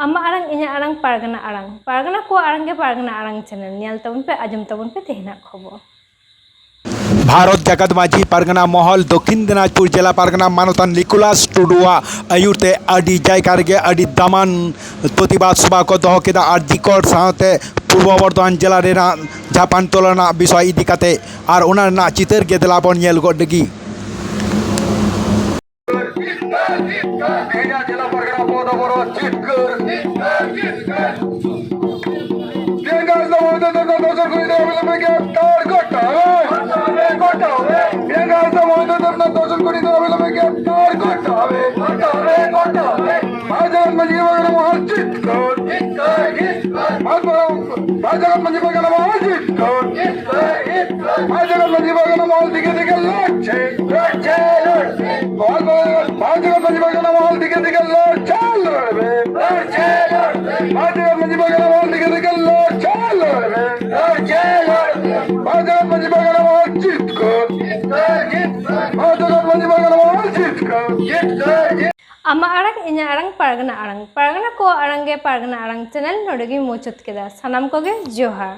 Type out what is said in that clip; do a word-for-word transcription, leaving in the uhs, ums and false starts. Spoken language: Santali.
ᱟᱢᱟᱜ ᱟᱲᱟᱝ, ᱤᱧᱟᱹᱜ ᱟᱲᱟᱝ, ᱯᱟᱨᱜᱟᱱᱟ ᱟᱲᱟᱝ᱾ ᱯᱟᱨᱜᱟᱱᱟ ᱠᱚᱣᱟᱜ ᱟᱲᱟᱝ ᱜᱮ ᱯᱟᱨᱜᱟᱱᱟ ᱟᱲᱟᱝ ᱪᱮᱱᱮᱞ᱾ ᱧᱮᱞ ᱛᱟᱵᱚᱱ ᱯᱮ, ᱟᱸᱡᱚᱢ ᱛᱟᱵᱚᱱ ᱯᱮ ᱛᱮᱦᱮᱧᱟᱜ ᱠᱷᱚᱵᱚᱨ᱾ ᱵᱷᱟᱨᱚᱛ ᱡᱟᱠᱟᱛ ᱢᱟᱹᱡᱷᱤ ᱯᱟᱨᱜᱟᱱᱟ ᱢᱚᱦᱚᱞ ᱫᱚᱠᱷᱤᱱ ᱫᱤᱱᱟᱡᱽᱯᱩᱨ ᱡᱮᱞᱟ ᱯᱟᱨᱜᱟᱱᱟ ᱢᱟᱱᱚᱛᱟᱱ ᱱᱤᱠᱳᱞᱟᱥ ᱴᱩᱰᱩᱣᱟᱜ ᱟᱹᱭᱩᱨ ᱛᱮ ᱟᱹᱰᱤ ᱡᱟᱭᱜᱟ ᱨᱮᱜᱮ ᱟᱹᱰᱤ ᱫᱟᱢᱟᱱ ᱯᱨᱚᱛᱤᱵᱟᱫ ᱥᱚᱵᱷᱟ ᱠᱚ ᱫᱚᱦᱚ ᱠᱮᱫᱟ ᱟᱨ ᱡᱤ ᱠᱳᱰ ᱥᱟᱶᱛᱮ ᱯᱩᱨᱵᱚ ᱵᱚᱨᱫᱷᱚᱢᱟᱱ ᱡᱮᱞᱟ ᱨᱮᱱᱟᱜ ᱡᱷᱟᱯᱟᱱ ᱛᱚᱞᱟ ᱨᱮᱱᱟᱜ ᱵᱤᱥᱚᱭ ᱤᱫᱤ ᱠᱟᱛᱮ᱾ ᱟᱨ ᱚᱱᱟ ᱨᱮᱱᱟᱜ ᱪᱤᱛᱟᱹᱨ ᱜᱮ ᱫᱮᱞᱟ ᱵᱚᱱ ᱧᱮᱞ ᱜᱚᱫ ᱞᱮᱜᱮ᱾ ᱡᱮᱞᱟ ᱯᱟᱨᱜᱟᱱᱟ ᱯᱚᱫᱚᱵᱚᱨᱚ ᱪᱤᱛᱠᱟᱹᱨ᱾ ᱵᱮᱸᱜᱟᱲ ᱫᱚ ᱢᱚᱭᱫᱟ ᱫᱚ ᱱᱚᱡᱚᱨ ᱠᱩᱲᱤ ᱫᱚ ᱵᱤᱞᱚᱢ ᱜᱮ ᱛᱟᱨ ᱜᱚᱴᱟᱣᱮ᱾ ᱵᱮᱸᱜᱟᱲ ᱫᱚ ᱢᱚᱭᱫᱟ ᱫᱚ ᱱᱚᱡᱚᱨ ᱠᱩᱲᱤ ᱫᱚ ᱵᱤᱞᱚᱢ ᱜᱮ ᱛᱟᱨ ᱜᱚᱴᱟᱣᱮ᱾ ᱵᱷᱟᱭ ᱡᱟᱜᱟᱱ ᱢᱟᱹᱡᱷᱤ ᱵᱟᱵᱟ ᱠᱟᱱᱟ ᱢᱚᱦᱚᱞ ᱪᱤᱛᱠᱟᱹᱨ᱾ ᱵᱷᱟᱭ ᱡᱟᱜᱟᱱ ᱢᱟᱹᱡᱷᱤ ᱵᱟᱵᱟ ᱠᱟᱱᱟ ᱢᱚᱦᱚᱞ ᱪᱤᱛᱠᱟᱹᱨ᱾ ᱵᱷᱟᱭ ᱡᱟᱜᱟᱱ ᱢᱟᱹᱡᱷᱤ ᱵᱟᱵᱟ ᱠᱟᱱᱟ ᱢᱚᱦᱚᱞ ᱫᱤᱜᱮ ᱫᱤᱜᱮ ᱞᱟᱪᱷᱮ᱾ ᱵᱷᱟᱭ ᱡᱟᱜᱟᱱ ᱢᱟᱹᱡᱷᱤ ᱵᱟᱵᱟ ᱠᱟᱱᱟ ᱢᱚᱦᱚᱞ ᱫᱤᱜᱮ ᱫᱤᱜᱮ ᱞᱟᱪᱷᱮ ᱞᱟᱲᱵᱮ᱾ ᱵᱷᱟᱭ ᱡᱟᱜᱟᱱ ᱢᱟᱹᱡᱷᱤ ᱵᱟᱵᱟ ᱠᱟᱱᱟ ᱢᱚᱦᱚᱞ ᱫᱤᱜᱮ ᱫᱤᱜᱮ ᱞᱟᱪᱷᱮ ᱞᱟᱲᱵᱮ᱾ ᱵᱷᱟᱭ ᱡᱟᱜᱟᱱ ᱢᱟᱹᱡᱷᱤ ᱵᱟᱵᱟ ᱠᱟᱱᱟ ᱢᱚᱦᱚᱞ ᱪᱤᱛᱠᱟᱹᱨ᱾ ᱵᱷᱟᱭ ᱡᱟᱜᱟᱱ ᱢᱟᱹᱡᱷᱤ ᱵᱟᱵᱟ ᱠᱟᱱᱟ ᱢᱚᱦᱚᱞ ᱪᱤᱛᱠᱟᱹᱨ᱾ ᱟᱢᱟᱜ ᱟᱲᱟᱝ, ᱤᱧᱟᱹᱜ ᱟᱲᱟᱝ, ᱯᱟᱨᱜᱟᱱᱟ ᱟᱲᱟᱝ᱾ ᱯᱟᱨᱜᱟᱱᱟ ᱠᱚᱣᱟᱜ ᱟᱲᱟᱝ ᱜᱮ ᱯᱟᱨᱜᱟᱱᱟ ᱟᱲᱟᱝ ᱪᱮᱱᱮᱞ ᱱᱚᱰᱮ ᱜᱮᱧ ᱢᱩᱪᱟᱹᱫ ᱠᱮᱫᱟ᱾ ᱥᱟᱱᱟᱢ ᱠᱚᱜᱮ ᱡᱚᱦᱟᱨ᱾